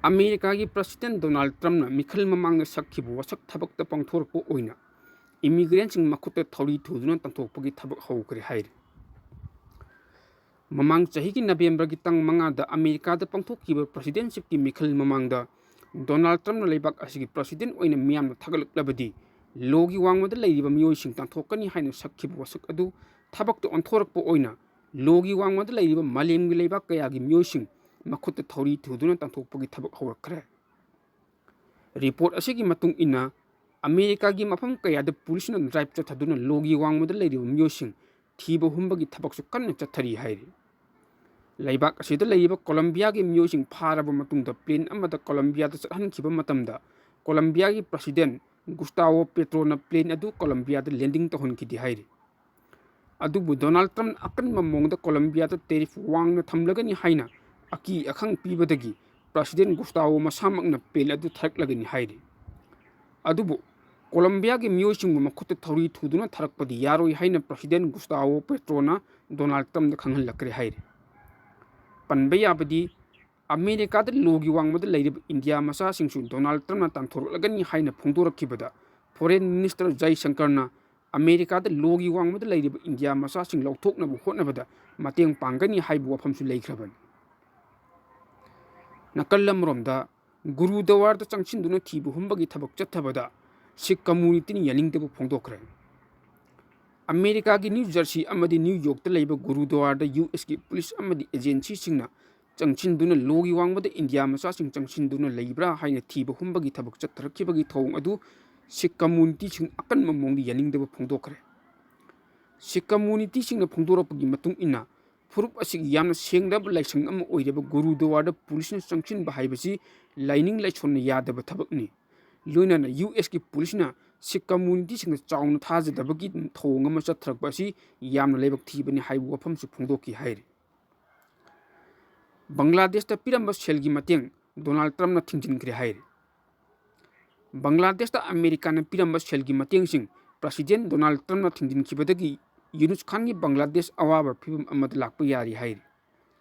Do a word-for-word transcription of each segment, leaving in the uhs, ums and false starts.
ꯑꯃꯦꯔꯤꯀꯥꯒꯤ president Donald ꯇ꯭ꯔꯝꯞꯅ ꯃꯤꯈꯜ ꯃꯃꯥꯡꯗ ꯁꯛꯈꯤꯕ ꯋꯥꯁꯛ ꯊꯕꯛꯇ ꯄꯥꯡꯊꯣꯔꯛꯄ ꯑꯣꯏꯅ ꯏꯃꯤꯒ꯭ꯔꯦꯟꯁꯤꯡ ꯃꯈꯨꯠꯇ ꯊꯧꯔꯤ ꯊꯨꯗꯨꯅ ꯇꯥꯟꯊꯣꯛꯄꯒꯤ ꯊꯕꯛ ꯍꯧꯈ꯭ꯔꯦ ꯍꯥꯏꯔꯤ꯫ ꯃꯃꯥꯡ ꯆꯍꯤꯒꯤ ꯅꯕꯦꯝꯕꯔꯒꯤ ꯇꯥꯡ ꯃꯉꯥꯗ ꯑꯃꯦꯔꯤꯀꯥꯗ ꯄꯥꯡꯊꯣꯛꯈꯤꯕ ꯄ꯭ꯔꯁꯤꯗꯦꯟꯁꯤꯞꯀꯤ ꯃꯤꯈꯜ ꯃꯃꯥꯡꯗ ꯗꯣꯅꯥꯜꯗ ꯇ꯭ꯔꯝꯞꯅ ꯂꯩꯕꯥꯛ ꯑꯁꯤꯒꯤ ꯄ꯭ꯔꯁꯤꯗꯦꯟ ꯑꯣꯏꯅ ꯃꯤꯌꯥꯝꯅ ꯊꯥꯒꯠꯂꯛꯂꯕꯗꯤ ꯂꯣꯒꯤ ꯋꯥꯡꯃꯗ ꯂꯩꯔꯤꯕ ꯃꯤꯑꯣꯏꯁꯤꯡ ꯇꯥꯟꯊꯣꯛꯀꯅꯤ ꯍꯥꯏꯅ ꯁꯛꯈꯤꯕ ꯋꯥꯁꯛ ꯑꯗꯨ ꯊꯕꯛꯇ ꯑꯣꯟꯊꯣꯔꯛꯄ ꯑꯣꯏꯅ ꯂꯣꯒꯤ ꯋꯥꯡꯃꯗ ꯂꯩꯔꯤꯕ ꯃꯥꯂꯦꯝꯒꯤ ꯂꯩꯕꯥꯛ ꯀꯌꯥꯒꯤ ꯃꯤꯑꯣꯏꯁꯤꯡ ꯃꯈꯨꯠꯇ ꯊꯧꯔꯤ ꯊꯨꯗꯨꯅ ꯇꯥꯟꯊꯣꯛꯄꯒꯤ ꯊꯕꯛ ꯍꯧꯔꯛꯈ꯭ꯔꯦ꯫ ꯔꯤꯄꯣꯔꯠ ꯑꯁꯤꯒꯤ ꯃꯇꯨꯡ ꯏꯟꯅ, ꯑꯃꯦꯔꯤꯀꯥꯒꯤ ꯃꯐꯝ ꯀꯌꯥꯗ ꯄꯨꯂꯤꯁꯅ ꯗ꯭ꯔꯥꯏꯚ ꯆꯠꯊꯗꯨꯅ ꯂꯣꯒꯤ ꯋꯥꯡꯃꯗ ꯂꯩꯔꯤꯕ ꯃꯤꯑꯣꯏꯁꯤꯡ ꯊꯤꯕ ꯍꯨꯝꯕꯒꯤ ꯊꯕꯛꯁꯨ ꯀꯟꯅ ꯆꯠꯊꯔꯤ ꯍꯥꯏꯔꯤ꯫ ꯂꯩꯕꯥꯛ ꯑꯁꯤꯗ ꯂꯩꯔꯤꯕ ꯀꯣꯂꯝꯕꯤꯌꯥꯒꯤ ꯃꯤꯑꯣꯏꯁꯤꯡ ꯐꯥꯔꯕ ꯃꯇꯨꯡꯗ ꯄ꯭ꯂꯦꯟ ꯑꯃꯗ ꯀꯣꯂꯝꯕꯤꯌꯥꯗ ꯆꯠꯍꯟꯈꯤꯕ ꯃꯇꯝꯗ ꯀꯣꯂꯝꯕꯤꯌꯥꯒꯤ ꯄ꯭ꯔꯁꯤꯗꯦꯟ ꯒꯨꯁꯇꯥꯋꯣ ꯄꯦꯇ꯭ꯔꯣꯅ ꯄ꯭ꯂꯦꯟ ꯑꯗꯨ ꯀꯣꯂꯝꯕꯤꯌꯥꯗ ꯂꯦꯟꯗꯤꯡ ꯇꯧꯍꯟꯈꯤꯗꯦ ꯍꯥꯏꯔꯤ꯫ ꯑꯗꯨꯕꯨ ꯗꯣꯅꯥꯜꯗ ꯇ꯭ꯔꯝꯞꯅ ꯑꯀꯟꯕ ꯃꯑꯣꯡꯗ ꯀꯣꯂꯝꯕꯤꯌꯥꯗ ꯇꯦꯔꯤꯐ ꯋꯥꯡꯅ ꯊꯝꯂꯒꯅꯤ ꯍꯥꯏꯅ ꯑꯀꯤ ꯑꯈꯪ ꯄꯤꯕꯗꯒꯤ ꯄ꯭ꯔꯁꯤꯗꯦꯟ ꯒꯨꯁꯇꯥꯋꯣ ꯃꯁꯥꯃꯛꯅ ꯄ꯭ꯂꯦꯟ ꯑꯗꯨ ꯊꯥꯔꯛꯂꯒꯅꯤ ꯍꯥꯏꯔꯤ꯫ ꯑꯗꯨꯕꯨ ꯀꯣꯂꯝꯕꯤꯌꯥꯒꯤ ꯃꯤꯑꯣꯏꯁꯤꯡꯕꯨ ꯃꯈꯨꯠꯇ ꯊꯧꯔꯤ ꯊꯨꯗꯨꯅ ꯊꯥꯔꯛꯄꯗꯤ ꯌꯥꯔꯣꯏ ꯍꯥꯏꯅ ꯄ꯭ꯔꯁꯤꯗꯦꯟ ꯒꯨꯁꯇꯥꯋꯣ ꯄꯦꯇ꯭ꯔꯣꯅ ꯗꯣꯅꯥꯜꯗ ꯇ꯭ꯔꯝꯞꯗ ꯈꯪꯍꯜꯂꯛꯈ꯭ꯔꯦ ꯍꯥꯏꯔꯤ꯫ ꯄꯟꯕ ꯌꯥꯕꯗꯤ, ꯑꯃꯦꯔꯤꯀꯥꯗ ꯂꯣꯒꯤ ꯋꯥꯡꯃꯗ ꯂꯩꯔꯤꯕ ꯏꯟꯗꯤꯌꯥ ꯃꯆꯥꯁꯤꯡꯁꯨ ꯗꯣꯅꯥꯜꯗ ꯇ꯭ꯔꯝꯞꯅ ꯇꯥꯟꯊꯣꯔꯛꯂꯒꯅꯤ ꯍꯥꯏꯅ ꯐꯣꯡꯗꯣꯔꯛꯈꯤꯕꯗ ꯐꯣꯔꯦꯟ ꯃꯤꯅꯤꯁꯇꯔ ꯖꯌ ꯁꯪꯀꯔꯅ ꯑꯃꯦꯔꯤꯀꯥꯗ ꯂꯣꯒꯤ ꯋꯥꯡꯃꯗ ꯂꯩꯔꯤꯕ ꯏꯟꯗꯤꯌꯥ ꯃꯆꯥꯁꯤꯡ ꯂꯧꯊꯣꯛꯅꯕ ꯍꯣꯠꯅꯕꯗ ꯃꯇꯦꯡ ꯄꯥꯡꯒꯅꯤ ꯍꯥꯏꯕ ꯋꯥꯐꯝꯁꯨ ꯂꯩꯈ꯭ꯔꯕꯅꯤ꯫ ꯅꯥꯀꯜ ꯑꯃꯔꯣꯝꯗ, ꯒꯨꯔꯨꯗꯋꯥꯔꯗ ꯆꯪꯁꯤꯟꯗꯨꯅ ꯊꯤꯕ ꯍꯨꯝꯕꯒꯤ ꯊꯕꯛ ꯆꯠꯊꯕꯗ ꯁꯤꯈ ꯀꯝꯃꯨꯅꯤꯇꯤꯅ ꯌꯥꯅꯤꯡꯗꯕ ꯐꯣꯡꯗꯣꯛꯈ꯭ꯔꯦ꯫ ꯑꯃꯦꯔꯤꯀꯥꯒꯤ ꯅ꯭ꯌꯨ ꯖꯔꯁꯤ ꯑꯃꯗꯤ ꯅ꯭ꯌꯨ ꯌꯣꯔꯛꯇ ꯂꯩꯕ ꯒꯨꯔꯨꯗꯋꯥꯔꯗ ꯌꯨ ꯑꯦꯁꯀꯤ ꯄꯨꯂꯤꯁ ꯑꯃꯗꯤ ꯑꯦꯖꯦꯟꯁꯤꯁꯤꯡꯅ ꯆꯪꯁꯤꯟꯗꯨꯅ ꯂꯣꯒꯤ ꯋꯥꯡꯃꯗ ꯏꯟꯗꯤꯌꯥ ꯃꯆꯥꯁꯤꯡ ꯆꯪꯁꯤꯟꯗꯨꯅ ꯂꯩꯕ꯭ꯔꯥ ꯍꯥꯏꯅ ꯊꯤꯕ ꯍꯨꯝꯕꯒꯤ ꯊꯕꯛ ꯆꯠꯊꯔꯛꯈꯤꯕꯒꯤ ꯊꯧꯑꯣꯡ ꯑꯗꯨ ꯁꯤꯈ ꯀꯝꯃꯨꯅꯤꯇꯤꯁꯤꯡ ꯑꯀꯟꯕ ꯃꯑꯣꯡꯗ ꯌꯥꯅꯤꯡꯗꯕ ꯐꯣꯡꯗꯣꯛꯈ꯭ꯔꯦ꯫ ꯁꯤꯈ ꯀꯝꯃꯨꯅꯤꯇꯤꯁꯤꯡꯅ ꯐꯣꯡꯗꯣꯔꯛꯄꯒꯤ ꯃꯇꯨꯡ ꯏꯟꯅ, ꯐꯨꯔꯨꯞ ꯑꯁꯤꯒꯤ ꯌꯥꯝꯅ ꯁꯦꯡꯂꯕ ꯂꯥꯏꯁꯪ ꯑꯃ ꯑꯣꯏꯔꯤꯕ ꯒꯨꯔꯨꯗꯨꯋꯥꯔꯗ ꯄꯨꯂꯤꯁꯅ ꯆꯪꯁꯤꯟꯕ ꯍꯥꯏꯕꯁꯤ ꯂꯥꯏꯅꯤꯡ ꯂꯥꯏꯁꯣꯟꯅ ꯌꯥꯗꯕ ꯊꯕꯛꯅꯤ꯫ ꯂꯣꯏꯅꯅ ꯌꯨ ꯑꯦꯁꯀꯤ ꯄꯨꯂꯤꯁꯅ ꯁꯤꯈ ꯀꯝꯃꯨꯅꯤꯇꯤꯁꯤꯡꯗ ꯆꯥꯎꯅ ꯊꯥꯖꯗꯕꯒꯤ ꯊꯧꯑꯣꯡ ꯑꯃ ꯆꯠꯊꯔꯛꯄ ꯑꯁꯤ ꯌꯥꯝꯅ ꯂꯥꯏꯕꯛ ꯊꯤꯕꯅꯤ ꯍꯥꯏꯕ ꯋꯥꯐꯝꯁꯨ ꯐꯣꯡꯗꯣꯛꯈꯤ ꯍꯥꯏꯔꯤ꯫ ꯕꯪꯒ꯭ꯂꯥꯗꯦꯁꯇ ꯄꯤꯔꯝꯕ ꯁꯦꯜꯒꯤ ꯃꯇꯦꯡ ꯗꯣꯅꯥꯜꯗ ꯇ꯭ꯔꯝꯞꯅ ꯊꯤꯡꯖꯤꯟꯈ꯭ꯔꯦ ꯍꯥꯏꯔꯤ꯫ ꯕꯪꯒ꯭ꯂꯥꯗꯦꯁꯇ ꯑꯃꯦꯔꯤꯀꯥꯅ ꯄꯤꯔꯝꯕ ꯁꯦꯜꯒꯤ ꯃꯇꯦꯡꯁꯤꯡ ꯄ꯭ꯔꯁꯤꯗꯦꯟ ꯗꯣꯅꯥꯜꯗ ꯇ꯭ꯔꯝꯞꯅ ꯊꯤꯡꯖꯤꯟꯈꯤꯕꯗꯒꯤ ꯌꯨꯅꯨꯁ ꯈꯥꯟꯒꯤ ꯕꯪꯒ꯭ꯂꯥꯗꯦꯁ ꯑꯋꯥꯕ ꯐꯤꯕꯝ ꯑꯃꯗ ꯂꯥꯛꯄ ꯌꯥꯔꯤ ꯍꯥꯏꯔꯤ꯫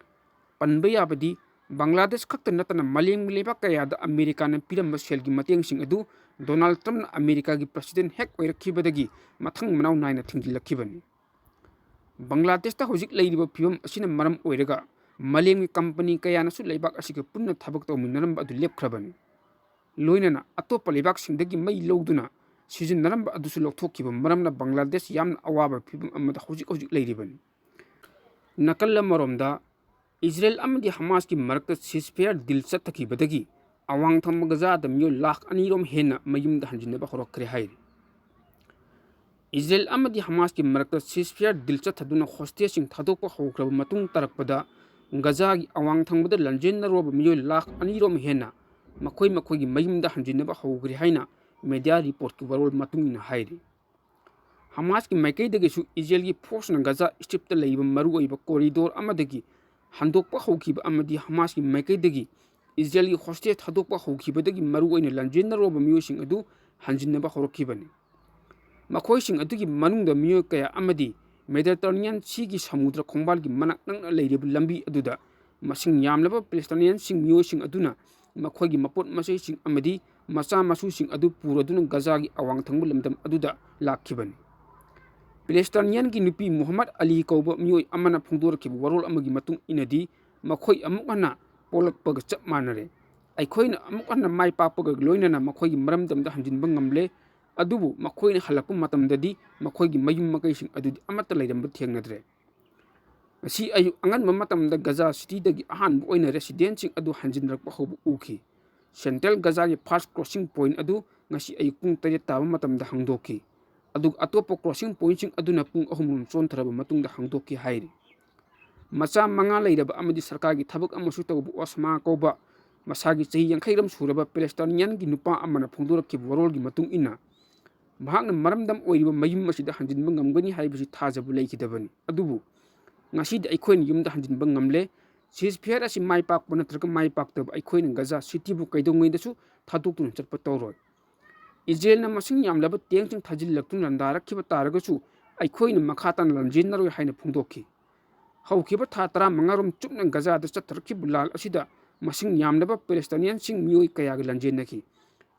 ꯄꯟꯕ ꯌꯥꯕꯗꯤ, ꯕꯪꯒ꯭ꯂꯥꯗꯦꯁ ꯈꯛꯇ ꯅꯠꯇꯅ ꯃꯥꯂꯦꯝꯒꯤ ꯂꯩꯕꯥꯛ ꯀꯌꯥꯗ ꯑꯃꯦꯔꯤꯀꯥꯅ ꯄꯤꯔꯝꯕ ꯁꯦꯜꯒꯤ ꯃꯇꯦꯡꯁꯤꯡ ꯑꯗꯨ ꯗꯣꯅꯥꯜꯗ ꯇ꯭ꯔꯝꯞꯅ ꯑꯃꯦꯔꯤꯀꯥꯒꯤ ꯄ꯭ꯔꯁꯤꯗꯦꯟꯠ ꯍꯦꯛ ꯑꯣꯏꯔꯛꯈꯤꯕꯗꯒꯤ ꯃꯊꯪ ꯃꯅꯥꯎ ꯅꯥꯏꯅ ꯊꯤꯡꯖꯤꯜꯂꯛꯈꯤꯕꯅꯤ꯫ ꯕꯪꯒ꯭ꯂꯥꯗꯦꯁꯇ ꯍꯧꯖꯤꯛ ꯂꯩꯔꯤꯕ ꯐꯤꯕꯝ ꯑꯁꯤꯅ ꯃꯔꯝ ꯑꯣꯏꯔꯒ ꯃꯥꯂꯦꯝꯒꯤ ꯀꯝꯄꯅꯤ ꯀꯌꯥꯅꯁꯨ ꯂꯩꯕꯥꯛ ꯑꯁꯤꯒ ꯄꯨꯟꯅ ꯊꯕꯛ ꯇꯧꯃꯤꯟꯅꯔꯝꯕ ꯑꯗꯨ ꯂꯦꯞꯈ꯭ꯔꯕꯅꯤ꯫ ꯂꯣꯏꯅꯅ ꯑꯇꯣꯞꯄ ꯂꯩꯕꯥꯛꯁꯤꯡꯗꯒꯤ ꯃꯩ ꯂꯧꯗꯨꯅ ꯁꯤꯖꯤꯟꯅꯔꯝꯕ ꯑꯗꯨꯁꯨ ꯂꯧꯊꯣꯛꯈꯤꯕ ꯃꯔꯝꯅ ꯕꯪꯒ꯭ꯂꯥꯗꯦꯁ ꯌꯥꯝꯅ ꯑꯋꯥꯕ ꯐꯤꯕꯝ ꯑꯃꯗ ꯍꯧꯖꯤꯛ ꯍꯧꯖꯤꯛ ꯂꯩꯔꯤꯕꯅꯤ꯫ ꯅꯥꯀꯜ ꯑꯃꯔꯣꯝꯗ, ꯏꯖꯔꯦꯜ ꯑꯃꯗꯤ ꯍꯃꯥꯁꯀꯤ ꯃꯔꯛꯇ ceasefire deal ꯆꯠꯊꯈꯤꯕꯗꯒꯤ ꯑꯋꯥꯡ ꯊꯪꯕ ꯒꯖꯥꯗ ꯃꯤꯑꯣꯏ ꯂꯥꯈ ꯑꯅꯤꯔꯣꯝ ꯍꯦꯟꯅ ꯃꯌꯨꯝꯗ ꯍꯟꯖꯤꯟꯅꯕ ꯍꯧꯔꯛꯈ꯭ꯔꯦ ꯍꯥꯏꯔꯤ꯫ ꯏꯖꯔꯦꯜ ꯑꯃꯗꯤ ꯍꯃꯥꯁꯀꯤ ꯃꯔꯛꯇ ceasefire deal ꯆꯠꯊꯗꯨꯅ ꯍꯣꯁꯇꯦꯖꯁꯤꯡ ꯊꯥꯗꯣꯛꯄ ꯍꯧꯈ꯭ꯔꯕ ꯃꯇꯨꯡ ꯇꯥꯔꯛꯄꯗ, ꯒꯖꯥꯒꯤ ꯑꯋꯥꯡ ꯊꯪꯕꯗ ꯂꯥꯟꯖꯦꯟꯅꯔꯨꯔꯕ ꯃꯤꯑꯣꯏ ꯂꯥꯈ ꯑꯅꯤꯔꯣꯝ ꯍꯦꯟꯅ ꯃꯈꯣꯏ ꯃꯈꯣꯏꯒꯤ ꯃꯌꯨꯝꯗ ꯍꯟꯖꯤꯟꯅꯕ ꯍꯧꯈ꯭ꯔꯦ ꯍꯥꯏꯅ ꯃꯦꯗꯤꯌꯥ ꯔꯤꯄꯣꯔꯠꯀꯤ ꯋꯥꯔꯣꯜ ꯃꯇꯨꯡ ꯏꯟꯅ ꯍꯥꯏꯔꯤ꯫ ꯍꯃꯥꯁꯀꯤ ꯃꯥꯏꯀꯩꯗꯒꯤꯁꯨ ꯏꯖꯔꯦꯜꯒꯤ ꯐꯣꯔꯁꯅ ꯒꯖꯥ ꯁ꯭ꯇ꯭ꯔꯤꯞꯇ ꯂꯩꯕ ꯃꯔꯨꯑꯣꯏꯕ ꯀꯣꯔꯤꯗꯣꯔ ꯑꯃꯗꯒꯤ ꯍꯟꯗꯣꯛꯄ ꯍꯧꯈꯤꯕ ꯑꯃꯗꯤ ꯍꯃꯥꯁꯀꯤ ꯃꯥꯏꯀꯩꯗꯒꯤ ꯏꯖꯔꯦꯜꯒꯤ ꯍꯣꯁꯇꯦꯖ ꯊꯥꯗꯣꯛꯄ ꯍꯧꯈꯤꯕꯗꯒꯤ ꯃꯔꯨꯑꯣꯏꯅ ꯂꯥꯟꯖꯦꯟꯅꯔꯨꯔꯕ ꯃꯤꯑꯣꯏꯁꯤꯡ ꯑꯗꯨ ꯍꯟꯖꯤꯟꯅꯕ ꯍꯧꯔꯛꯈꯤꯕꯅꯤ꯫ ꯃꯈꯣꯏꯁꯤꯡ ꯑꯗꯨꯒꯤ ꯃꯅꯨꯡꯗ ꯃꯤꯑꯣꯏ ꯀꯌꯥ ꯑꯃꯗꯤ ꯃꯦꯗꯤꯇꯔꯦꯅꯤꯌꯟ ꯁꯤꯒꯤ ꯁꯃꯨꯗ꯭ꯔ ꯈꯣꯡꯕꯥꯜꯒꯤ ꯃꯅꯥꯛ ꯅꯛꯅ ꯂꯩꯔꯤꯕ ꯂꯝꯕꯤ ꯑꯗꯨꯗ ꯃꯁꯤꯡ ꯌꯥꯝꯂꯕ ꯄꯦꯂꯦꯁꯇꯥꯏꯅꯤꯌꯟꯁꯤꯡ, ꯃꯤꯑꯣꯏꯁꯤꯡ ꯑꯗꯨꯅ ꯃꯈꯣꯏꯒꯤ ꯃꯄꯣꯠ ꯃꯆꯩꯁꯤꯡ ꯑꯃꯗꯤ ꯃꯆꯥ ꯃꯁꯨꯁꯤꯡ ꯑꯗꯨ ꯄꯨꯔꯗꯨꯅ ꯒꯖꯥꯒꯤ ꯑꯋꯥꯡ ꯊꯪꯕ ꯂꯝꯗꯝ ꯑꯗꯨꯗ ꯂꯥꯛꯈꯤꯕꯅꯤ꯫ ꯄꯦꯂꯦꯁꯇꯥꯏꯅꯤꯌꯟꯒꯤ ꯅꯨꯄꯤ ꯃꯨꯍꯝꯃꯗ ꯑꯂꯤ ꯀꯧꯕ ꯃꯤꯑꯣꯏ ꯑꯃꯅ ꯐꯣꯡꯗꯣꯔꯛꯈꯤꯕ ꯋꯥꯔꯣꯜ ꯑꯃꯒꯤ ꯃꯇꯨꯡ ꯏꯟꯅꯗꯤ, ꯃꯈꯣꯏ ꯑꯃꯨꯛ ꯍꯟꯅ ꯄꯣꯛꯂꯛꯄꯒ ꯆꯞ ꯃꯥꯟꯅꯔꯦ꯫ ꯑꯩꯈꯣꯏꯅ ꯑꯃꯨꯛ ꯍꯟꯅ ꯃꯥꯏ ꯄꯥꯛꯄꯒ ꯂꯣꯏꯅꯅ ꯃꯈꯣꯏꯒꯤ ꯃꯔꯝꯗꯝꯗ ꯍꯟꯖꯤꯟꯕ ꯉꯝꯂꯦ, ꯑꯗꯨꯕꯨ ꯃꯈꯣꯏꯅ ꯍꯜꯂꯛꯄ ꯃꯇꯝꯗꯗꯤ ꯃꯈꯣꯏꯒꯤ ꯃꯌꯨꯝ ꯃꯀꯩꯁꯤꯡ ꯑꯗꯨꯗꯤ ꯑꯃꯠꯇ ꯂꯩꯔꯝꯕ ꯊꯦꯡꯅꯗ꯭ꯔꯦ꯫ ꯉꯁꯤ ꯑꯌꯨꯛ ꯑꯉꯟꯕ ꯃꯇꯝꯗ ꯒꯖꯥ ꯁꯤꯇꯤꯗꯒꯤ ꯑꯍꯥꯟꯕ ꯑꯣꯏꯅ ꯔꯦꯁꯤꯗꯦꯟꯠꯁꯤꯡ ꯑꯗꯨ ꯍꯟꯖꯤꯟꯅꯔꯛꯄ ꯍꯧꯕ ꯎꯈꯤ꯫ ꯁꯦꯟꯇ꯭ꯔꯦꯜ ꯒꯖꯥꯒꯤ ꯐꯥꯔꯁ ꯀ꯭ꯔꯣꯁꯤꯡ ꯄꯣꯏꯟꯠ ꯑꯗꯨ ꯉꯁꯤ ꯑꯌꯨꯛ ꯄꯨꯡ ꯇꯔꯦꯠ ꯇꯥꯕ ꯃꯇꯝꯗ ꯍꯥꯡꯗꯣꯛꯈꯤ, ꯑꯗꯨꯒ ꯑꯇꯣꯞꯄ ꯀ꯭ꯔꯣꯁꯤꯡ ꯄꯣꯏꯟꯠꯁꯤꯡ ꯑꯗꯨꯅ ꯄꯨꯡ ꯑꯍꯨꯝ ꯔꯣꯝ ꯆꯣꯟꯊꯔꯕ ꯃꯇꯨꯡꯗ ꯍꯥꯡꯗꯣꯛꯈꯤ ꯍꯥꯏꯔꯤ꯫ ꯃꯆꯥ ꯃꯉꯥ ꯂꯩꯔꯕ ꯑꯃꯗꯤ ꯁꯔꯀꯥꯔꯒꯤ ꯊꯕꯛ ꯑꯃꯁꯨ ꯇꯧꯕ ꯑꯣꯁꯃꯥ ꯀꯧꯕ ꯃꯁꯥꯒꯤ ꯆꯍꯤ ꯌꯥꯡꯈꯩꯔꯣꯝ ꯁꯨꯔꯕ ꯄꯦꯂꯦꯁꯇꯥꯏꯅꯤꯌꯟꯒꯤ ꯅꯨꯄꯥ ꯑꯃꯅ ꯐꯣꯡꯗꯣꯔꯛꯈꯤꯕ ꯋꯥꯔꯣꯜꯒꯤ ꯃꯇꯨꯡ ꯏꯟꯅ, ꯃꯍꯥꯛꯅ ꯃꯔꯝꯗꯝ ꯑꯣꯏꯔꯤꯕ ꯃꯌꯨꯝ ꯑꯁꯤꯗ ꯍꯟꯖꯤꯟꯕ ꯉꯝꯒꯅꯤ ꯍꯥꯏꯕꯁꯤ ꯊꯥꯖꯕ ꯂꯩꯈꯤꯗꯕꯅꯤ꯫ ꯑꯗꯨꯕꯨ ꯉꯁꯤꯗꯤ ꯑꯩꯈꯣꯏꯅ ꯌꯨꯝꯗ ꯍꯟꯖꯤꯟꯕ ꯉꯝꯂꯦ꯫ ꯁꯤꯖꯐꯤꯌꯥꯔ ꯑꯁꯤ ꯃꯥꯏ ꯄꯥꯛꯄ ꯅꯠꯇ꯭ꯔꯒ ꯃꯥꯏ ꯄꯥꯛꯇꯕ, ꯑꯩꯈꯣꯏꯅ ꯒꯖꯥ ꯁꯤꯇꯤꯕꯨ ꯀꯩꯗꯧꯉꯩꯗꯁꯨ ꯊꯥꯗꯣꯛꯇꯨꯅ ꯆꯠꯄ ꯇꯧꯔꯣꯏ꯫ ꯏꯖꯔꯦꯜꯅ ꯃꯁꯤꯡ ꯌꯥꯝꯂꯕ ꯇꯦꯡꯛꯁꯤꯡ ꯊꯥꯖꯤꯜꯂꯛꯇꯨꯅ ꯂꯥꯟꯗꯥꯔꯛꯈꯤꯕ ꯇꯥꯔꯒꯁꯨ, ꯑꯩꯈꯣꯏꯅ ꯃꯈꯥ ꯇꯥꯅ ꯂꯥꯟꯖꯦꯟꯅꯔꯣꯏ ꯍꯥꯏꯅ ꯐꯣꯡꯗꯣꯛꯈꯤ꯫ ꯍꯧꯈꯤꯕ ꯊꯥ ꯇꯔꯥꯃꯉꯥꯔꯣꯝ ꯆꯨꯞꯅ ꯒꯖꯥꯗ ꯆꯠꯊꯔꯛꯈꯤꯕ ꯂꯥꯜ ꯑꯁꯤꯗ ꯃꯁꯤꯡ ꯌꯥꯝꯂꯕ ꯄꯦꯂꯦꯁꯇꯥꯏꯅꯤꯌꯥꯟꯁꯤꯡ ꯃꯤꯑꯣꯏ ꯀꯌꯥꯒ ꯂꯥꯟꯖꯦꯟꯅꯈꯤ꯫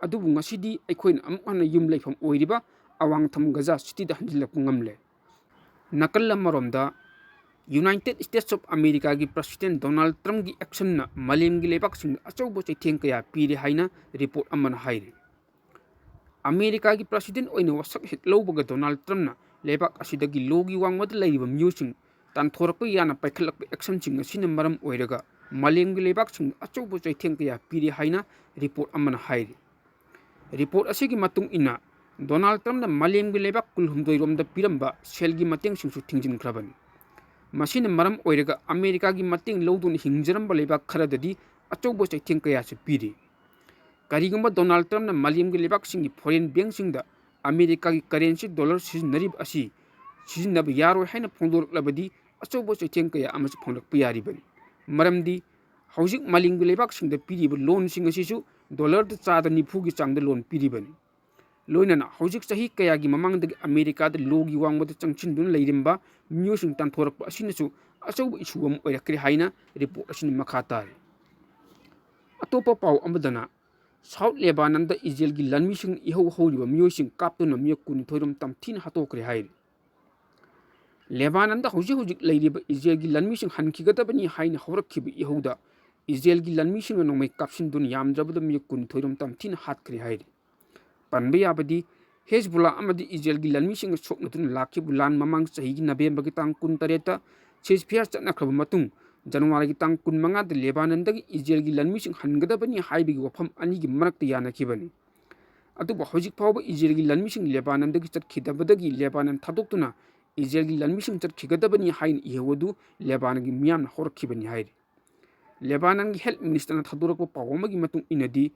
ꯑꯗꯨꯕꯨ ꯉꯁꯤꯗꯤ ꯑꯩꯈꯣꯏꯅ ꯑꯃꯨꯛ ꯍꯟꯅ ꯌꯨꯝ ꯂꯩꯐꯝ ꯑꯣꯏꯔꯤꯕ ꯑꯋꯥꯡꯊꯪ ꯒꯖꯥ ꯁꯤꯇꯤꯗ ꯍꯟꯖꯤꯜꯂꯛꯄ ꯉꯝꯂꯦ꯫ ꯅꯥꯀꯜ ꯑꯃꯔꯣꯝꯗ, United States of Americaꯒꯤ President Donald Trumpꯀꯤ actionꯅ ꯃꯥꯂꯦꯝꯒꯤ ꯂꯩꯕꯥꯛꯁꯤꯡꯗ ꯑꯆꯧꯕ ꯆꯩꯊꯦꯡ ꯀꯌꯥ ꯄꯤꯔꯦ ꯍꯥꯏꯅ report ꯑꯃꯅ ꯍꯥꯏꯔꯤ꯫ ꯑꯃꯦꯔꯤꯀꯥꯒꯤ President ꯑꯣꯏꯅ ꯋꯥꯁꯛ ꯍꯦꯛ ꯂꯧꯕꯒ Donald Trumpꯅ ꯂꯩꯕꯥꯛ ꯑꯁꯤꯗꯒꯤ ꯂꯣꯒꯤ ꯋꯥꯡꯃꯗ ꯂꯩꯔꯤꯕ ꯃꯤꯑꯣꯏꯁꯤꯡ ꯇꯥꯟꯊꯣꯔꯛꯄ ꯌꯥꯅ ꯄꯥꯏꯈꯠꯂꯛꯄ actionꯁꯤꯡ ꯑꯁꯤꯅ ꯃꯔꯝ ꯑꯣꯏꯔꯒ ꯃꯥꯂꯦꯝꯒꯤ ꯂꯩꯕꯥꯛꯁꯤꯡꯗ ꯑꯆꯧꯕ ꯆꯩꯊꯦꯡ ꯀꯌꯥ ꯄꯤꯔꯦ ꯍꯥꯏꯅ report ꯑꯃꯅ ꯍꯥꯏꯔꯤ꯫ Report ꯑꯁꯤꯒꯤ ꯃꯇꯨꯡ ꯏꯟꯅ, Donald Trumpꯅ ꯃꯥꯂꯦꯝꯒꯤ ꯂꯩꯕꯥꯛ ꯀꯨꯟꯍꯨꯝꯗꯣꯏ ꯔꯣꯝꯗ ꯄꯤꯔꯝꯕ ꯁꯦꯜꯒꯤ ꯃꯇꯦꯡꯁꯤꯡꯁꯨ ꯊꯤꯡꯖꯤꯟꯈ꯭ꯔꯕꯅꯤ꯫ ꯃꯁꯤꯅ ꯃꯔꯝ ꯑꯣꯏꯔꯒ ꯑꯃꯦꯔꯤꯀꯥꯒꯤ ꯃꯇꯦꯡ ꯂꯧꯗꯨꯅ ꯍꯤꯡꯖꯔꯝꯕ ꯂꯩꯕꯥꯛ ꯈꯔꯗꯗꯤ ꯑꯆꯧꯕ ꯆꯩꯊꯦꯡ ꯀꯌꯥꯁꯨ ꯄꯤꯔꯤ꯫ ꯀꯔꯤꯒꯨꯝꯕ Donald Trumpꯅ ꯃꯥꯂꯦꯝꯒꯤ ꯂꯩꯕꯥꯛꯁꯤꯡꯒꯤ foreign bankꯁꯤꯡꯗ ꯑꯃꯦꯔꯤꯀꯥꯒꯤ currency dollar ꯁꯤꯖꯤꯟꯅꯔꯤꯕ ꯑꯁꯤ ꯁꯤꯖꯤꯟꯅꯕ ꯌꯥꯔꯣꯏ ꯍꯥꯏꯅ ꯐꯣꯡꯗꯣꯔꯛꯂꯕꯗꯤ, ꯑꯆꯧꯕ ꯆꯩꯊꯦꯡ ꯀꯌꯥ ꯑꯃꯁꯨ ꯐꯪꯂꯛꯄ ꯌꯥꯔꯤꯕꯅꯤ꯫ ꯃꯔꯝꯗꯤ ꯍꯧꯖꯤꯛ ꯃꯥꯂꯦꯝꯒꯤ ꯂꯩꯕꯥꯛꯁꯤꯡꯗ ꯄꯤꯔꯤꯕ loanꯁꯤꯡ ꯑꯁꯤꯁꯨ dollarꯗ ꯆꯥꯗ ꯅꯤꯐꯨꯒꯤ ꯆꯥꯡꯗ loan ꯄꯤꯔꯤꯕꯅꯤ꯫ ꯂꯣꯏꯅꯅ ꯍꯧꯖꯤꯛ ꯆꯍꯤ ꯀꯌꯥꯒꯤ ꯃꯃꯥꯡꯗꯒꯤ ꯑꯃꯦꯔꯤꯀꯥꯗ ꯂꯣꯒꯤ ꯋꯥꯡꯃꯗ ꯆꯪꯁꯤꯟꯗꯨꯅ ꯂꯩꯔꯝꯕ ꯃꯤꯑꯣꯏꯁꯤꯡ ꯇꯥꯟꯊꯣꯔꯛꯄ ꯑꯁꯤꯅꯁꯨ ꯑꯆꯧꯕ issue ꯑꯃ ꯑꯣꯏꯔꯛꯈ꯭ꯔꯦ ꯍꯥꯏꯅ report ꯑꯁꯤꯅ ꯃꯈꯥ ꯇꯥꯔꯤ꯫ ꯑꯇꯣꯞꯄ ꯄꯥꯎ ꯑꯃꯗꯅ, South Lebanonꯗ ꯏꯖꯔꯦꯜꯒꯤ ꯂꯥꯟꯃꯤꯁꯤꯡꯅ ꯏꯍꯧ ꯍꯧꯔꯤꯕ ꯃꯤꯑꯣꯏꯁꯤꯡ ꯀꯥꯞꯇꯨꯅ ꯃꯤꯑꯣꯏ ꯀꯨꯟꯅꯤꯊꯣꯏ ꯔꯣꯝ ꯇꯝꯊꯤꯅ ꯍꯥꯠꯇꯣꯛꯈ꯭ꯔꯦ ꯍꯥꯏꯔꯤ꯫ ꯂꯦꯕꯥꯅꯟꯗ ꯍꯧꯖꯤꯛ ꯍꯧꯖꯤꯛ ꯂꯩꯔꯤꯕ ꯏꯖꯔꯦꯜꯒꯤ ꯂꯥꯟꯃꯤꯁꯤꯡ ꯍꯟꯈꯤꯒꯗꯕꯅꯤ ꯍꯥꯏꯅ ꯍꯧꯔꯛꯈꯤꯕ ꯏꯍꯧꯗ ꯏꯖꯔꯦꯜꯒꯤ ꯂꯥꯟꯃꯤꯁꯤꯡꯅ ꯅꯣꯡꯃꯩ ꯀꯥꯞꯁꯤꯟꯗꯨꯅ ꯌꯥꯝꯗ꯭ꯔꯕꯗ ꯃꯤꯑꯣꯏ ꯀꯨꯟꯅꯤꯊꯣꯏ ꯔꯣꯝ ꯇꯝꯊꯤꯅ ꯍꯥꯠꯈ꯭ꯔꯦ ꯍꯥꯏꯔꯤ꯫ ꯄꯟꯕ ꯌꯥꯕꯗꯤ, ꯍꯦꯖꯕꯨꯂꯥ ꯑꯃꯗꯤ ꯏꯖꯔꯦꯜꯒꯤ ꯂꯥꯟꯃꯤꯁꯤꯡꯒ ꯁꯣꯛꯅꯗꯨꯅ ꯂꯥꯛꯈꯤꯕ ꯂꯥꯟ ꯃꯃꯥꯡ ꯆꯍꯤꯒꯤ ꯅꯕꯦꯝꯕꯔꯒꯤ ꯇꯥꯡ ꯀꯨꯟꯇꯔꯦꯠꯇ ceasefire ꯆꯠꯅꯈ꯭ꯔꯕ ꯃꯇꯨꯡ, ꯖꯅꯋꯥꯔꯤꯒꯤ ꯇꯥꯡ ꯀꯨꯟꯃꯉꯥꯗ ꯂꯦꯕꯥꯅꯟꯗꯒꯤ ꯏꯖꯔꯦꯜꯒꯤ ꯂꯥꯟꯃꯤꯁꯤꯡ ꯍꯟꯒꯗꯕꯅꯤ ꯍꯥꯏꯕꯒꯤ ꯋꯥꯐꯝ ꯑꯅꯤꯒꯤ ꯃꯔꯛꯇ ꯌꯥꯅꯈꯤꯕꯅꯤ꯫ ꯑꯗꯨꯕꯨ ꯍꯧꯖꯤꯛ ꯐꯥꯎꯕ ꯏꯖꯔꯦꯜꯒꯤ ꯂꯥꯟꯃꯤꯁꯤꯡ ꯂꯦꯕꯥꯅꯟꯗꯒꯤ ꯆꯠꯈꯤꯗꯕꯗꯒꯤ ꯂꯦꯕꯥꯅꯟ ꯊꯥꯗꯣꯛꯇꯨꯅ ꯏꯖꯔꯦꯜꯒꯤ ꯂꯥꯟꯃꯤꯁꯤꯡ ꯆꯠꯈꯤꯒꯗꯕꯅꯤ ꯍꯥꯏꯅ ꯏꯍꯧ ꯑꯗꯨ ꯂꯦꯕꯥꯅꯟꯒꯤ ꯃꯤꯌꯥꯝꯅ ꯍꯧꯔꯛꯈꯤꯕꯅꯤ ꯍꯥꯏꯔꯤ꯫ ꯂꯦꯕꯥꯅꯟꯒꯤ health ministerꯅ ꯊꯥꯗꯣꯔꯛꯄ ꯄꯥꯎ ꯑꯃꯒꯤ ꯃꯇꯨꯡ ꯏꯟꯅꯗꯤ,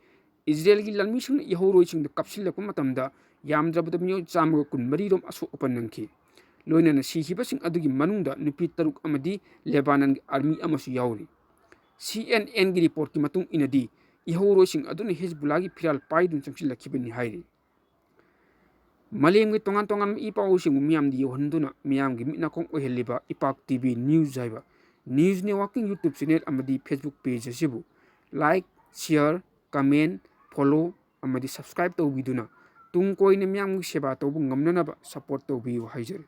ꯏꯖꯔꯦꯜꯒꯤ ꯂꯥꯟꯃꯤꯁꯤꯡꯅ ꯏꯍꯧꯔꯣꯏꯁꯤꯡꯗ ꯀꯥꯞꯁꯤꯜꯂꯛꯄ ꯃꯇꯝꯗ ꯌꯥꯝꯗ꯭ꯔꯕꯗ ꯃꯤꯑꯣꯏ ꯆꯥꯝꯃꯒ ꯀꯨꯟꯃꯔꯤ ꯔꯣꯝ ꯑꯁꯣꯛ ꯑꯄꯟ ꯅꯪꯈꯤ꯫ ꯂꯣꯏꯅꯅ ꯁꯤꯈꯤꯕꯁꯤꯡ ꯑꯗꯨꯒꯤ ꯃꯅꯨꯡꯗ ꯅꯨꯄꯤ ꯇꯔꯨꯛ ꯑꯃꯗꯤ ꯂꯦꯕꯥꯅꯟꯒꯤ army ꯑꯃꯁꯨ ꯌꯥꯎꯔꯤ꯫ CNNꯒꯤ reportꯀꯤ ꯃꯇꯨꯡ ꯏꯟꯅꯗꯤ, ꯏꯍꯧꯔꯣꯏꯁꯤꯡ ꯑꯗꯨꯅ ꯍꯦꯖꯕꯨꯂꯥꯒꯤ ꯐꯤꯔꯥꯜ ꯄꯥꯏꯗꯨꯅ ꯆꯪꯁꯤꯜꯂꯛꯈꯤꯕꯅꯤ ꯍꯥꯏꯔꯤ꯫ ꯃꯥꯂꯦꯝꯒꯤ ꯇꯣꯉꯥꯟ ꯇꯣꯉꯥꯟꯕ ꯏ ꯄꯥꯎꯁꯤꯡꯕꯨ ꯃꯤꯌꯥꯝꯗ ꯌꯧꯍꯟꯗꯨꯅ ꯃꯤꯌꯥꯝꯒꯤ ꯃꯤꯠ ꯅꯥꯀꯣꯡ ꯑꯣꯏꯍꯜꯂꯤꯕ ꯏꯄꯥꯛ ꯇꯤ ꯚꯤ ꯅ꯭ꯌꯨꯁ ꯍꯥꯏꯕ ꯅ꯭ꯌꯨꯁ ꯅꯦꯠꯋꯥꯔꯛꯀꯤꯡ ꯌꯨꯇ꯭ꯌꯨꯕ ꯆꯦꯅꯦꯜ ꯑꯃꯗꯤ ꯐꯦꯁꯕꯨꯛ ꯄꯦꯖ ꯑꯁꯤꯕꯨ ꯂꯥꯏꯛ, ꯁꯤꯌꯔ, ꯀꯃꯦꯟ, ꯐꯣꯂꯣ ꯑꯃꯗꯤ ꯁꯕꯁꯀ꯭ꯔꯥꯏꯕ ꯇꯧꯕꯤꯗꯨꯅ ꯇꯨꯡ ꯀꯣꯏꯅ ꯃꯤꯌꯥꯝꯒꯤ ꯁꯦꯕꯥ ꯇꯧꯕ ꯉꯝꯅꯅꯕ ꯁꯄꯣꯔꯠ ꯇꯧꯕꯤꯌꯨ ꯍꯥꯏꯖꯔꯤ꯫